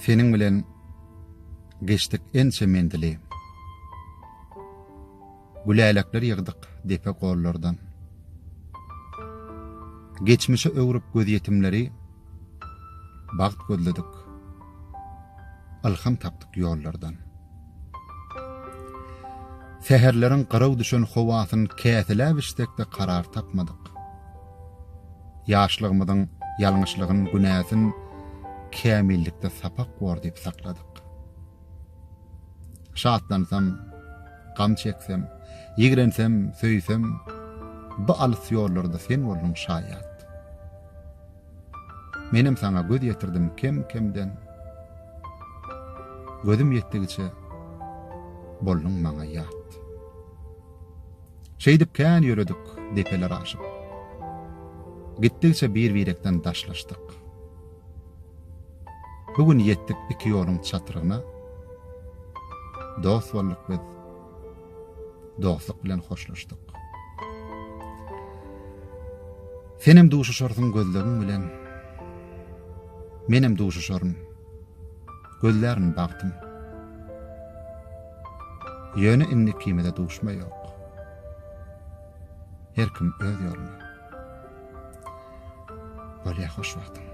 Seniň bilen geçdik ençe menzili. Gülälekler ýygdyk depe gollardan. Geçmişe öwrüp gözýetimleri bagt gözledik. Ylham tapdyk ýollardan. Säherleriň gyraw düşen howasyn käseläp içsek-de karar tapmadyk. Ýaşlygymyzyň ýalňyşlygyn, günäsin kämillikde sapak bor diýip sakladyk. Şatlansam, gam çeksem, ýigrensem, söýsem, bu alys ýollarda sen bolduň şaýat. Menem saňa göz ýetirdim kem-kemden. Gözüm ýetdigiçe bolduň maňa ýat. Şeýdip kän ýöredik depeler aşyp. Gitdikçe bir-birekden daşlaşdyk. Bu gün ýetdik iki ýoluň çatrygyna. Dost bolduk biz. Dostluk bilen hoşlaşdyk. Senem duşuşarsyň gözlegiň bilen. Menem duşuşaryn. Gözlärin bagtym. Ýöne indi ikimize duşma ýok. Her kim öz ýoluna. Bolýa hoş wagtyň.